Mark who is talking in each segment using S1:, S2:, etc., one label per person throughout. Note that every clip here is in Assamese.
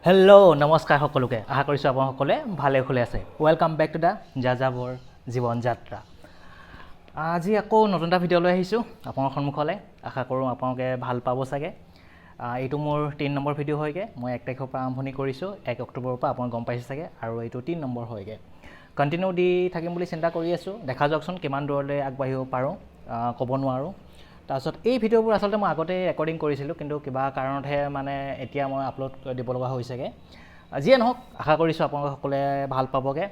S1: হেল্ল', নমস্কাৰ সকলোকে। আশা কৰিছোঁ আপোনালোক সকলোৱে ভালে কুশলে আছে। Welcome back to the যাযাবৰ জীৱন যাত্ৰা। আজি আকৌ নতুন এটা ভিডিঅ' লৈ আহিছোঁ আপোনালোকৰ সন্মুখলৈ। আশা কৰোঁ আপোনালোকে ভাল পাব চাগে। এইটো মোৰ 3 নম্বৰ ভিডিঅ' হয়গৈ। মই 1 তাৰিখৰ পৰা আৰম্ভণি কৰিছোঁ, 1 অক্টোবৰৰ পৰা, আপোনালোক গম পাইছে চাগে। আৰু এইটো 3 নম্বৰ হয়গৈ। কণ্টিনিউ দি থাকিম বুলি চিন্তা কৰি আছোঁ। দেখা যাওকচোন কিমান দূৰলৈ আগবাঢ়িব পাৰোঁ, ক'ব নোৱাৰোঁ। তাৰপিছত এই ভিডিঅ'বোৰ আচলতে মই আগতেই ৰেকৰ্ডিং কৰিছিলোঁ, কিন্তু কিবা কাৰণতহে মানে এতিয়া মই আপলোড দিব লগা হৈছেগৈ। যিয়ে নহওক, আশা কৰিছোঁ আপোনালোকে সকলোৱে ভাল পাবগৈ।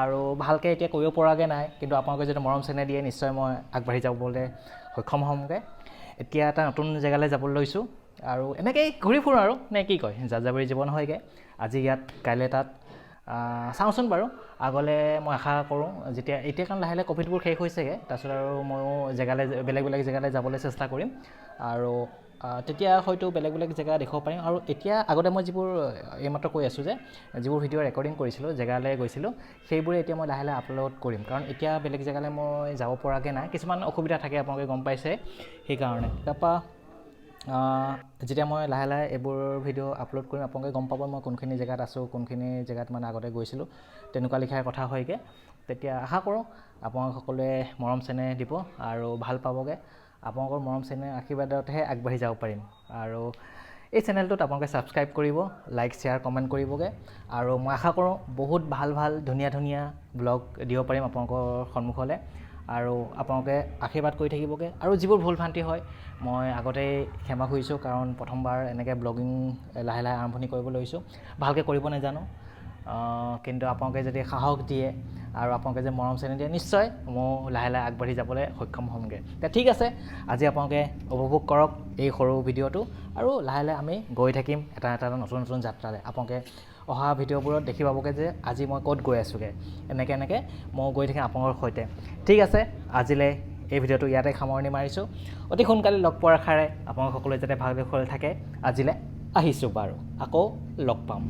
S1: আৰু ভালকৈ এতিয়া কৰিব পৰাগৈ নাই, কিন্তু আপোনালোকে যদি মৰম চেনেহ দিয়ে, নিশ্চয় মই আগবাঢ়ি যাবলৈ সক্ষম হ'মগৈ। এতিয়া এটা নতুন জেগালৈ যাবলৈ লৈছোঁ আৰু এনেকেই ঘূৰি ফুৰোঁ আৰু নে কি কয়, যাযাবৰী জীৱন হয়গৈ। আজি ইয়াত, কাইলৈ তাত। চাওঁচোন বাৰু আগলৈ মই আশা কৰোঁ যেতিয়া এতিয়া, কাৰণ লাহে লাহে ক'ভিডবোৰ শেষ হৈছেগৈ, তাৰপিছত আৰু ময়ো জেগালৈ, বেলেগ বেলেগ জেগালৈ যাবলৈ চেষ্টা কৰিম আৰু তেতিয়া হয়তো বেলেগ বেলেগ জেগা দেখুৱাব পাৰিম। আৰু এতিয়া আগতে মই যিবোৰ, এইমাত্ৰ কৈ আছোঁ যে যিবোৰ ভিডিঅ' ৰেকৰ্ডিং কৰিছিলোঁ, জেগালৈ গৈছিলোঁ, সেইবোৰে এতিয়া মই লাহে লাহে আপলোড কৰিম। কাৰণ এতিয়া বেলেগ জেগালৈ মই যাব পৰাগৈ নাই, কিছুমান অসুবিধা থাকে, আপোনালোকে গম পাইছে, সেইকাৰণে। তাৰপৰা যেতিয়া মই লাহে লাহে এইবোৰ ভিডিঅ' আপলোড কৰিম, আপোনালোকে গম পাব মই কোনখিনি জেগাত আছোঁ, কোনখিনি জেগাত মানে আগতে গৈছিলোঁ, তেনেকুৱা লিখাৰ কথা হয়গৈ। তেতিয়া আশা কৰোঁ আপোনালোক সকলোৱে মৰম চেনেহ দিব আৰু ভাল পাবগৈ। আপোনালোকৰ মৰম চেনেহ আশীৰ্বাদতহে আগবাঢ়ি যাব পাৰিম। আৰু এই চেনেলটোত আপোনালোকে ছাবস্ক্ৰাইব কৰিব, লাইক, শ্বেয়াৰ, কমেণ্ট কৰিবগৈ। আৰু মই আশা কৰোঁ বহুত ভাল ভাল, ধুনীয়া ধুনীয়া ব্লগ দিব পাৰিম আপোনালোকৰ সন্মুখলৈ আৰু আপোনালোকে আশীৰ্বাদ কৰি থাকিবগৈ। আৰু যিবোৰ ভুল ভ্ৰান্তি হয়, মই আগতেই ক্ষমা খুজিছোঁ, কাৰণ প্ৰথমবাৰ এনেকৈ ব্লগিং লাহে লাহে আৰম্ভণি কৰিব লৈছোঁ, ভালকৈ কৰিব নাজানো। কিন্তু আপোনালোকে যদি সাহস দিয়ে আৰু আপোনালোকে যে মৰম চেনেহ দিয়ে, নিশ্চয় ময়ো লাহে লাহে আগবাঢ়ি যাবলৈ সক্ষম হ'মগৈ। তে ঠিক আছে, আজি আপোনালোকে উপভোগ কৰক এই সৰু ভিডিঅ'টো আৰু লাহে লাহে আমি গৈ থাকিম এটা এটা নতুন নতুন যাত্ৰালৈ। আপোনালোকে অহা ভিডিঅ'বোৰত দেখি পাবগৈ যে আজি মই ক'ত গৈ আছোঁগৈ। এনেকৈ এনেকৈ ময়ো গৈ থাকিম আপোনালোকৰ সৈতে। ঠিক আছে, আজিলৈ এই ভিডিঅ'টো ইয়াতে সামৰণি মাৰিছোঁ। অতি সোনকালে লগ পোৱাৰ আশাৰে আপোনালোক সকলোৱে যাতে ভালে কুশলে থাকে, আজিলৈ আহিছোঁ বাৰু, আকৌ লগ পাম।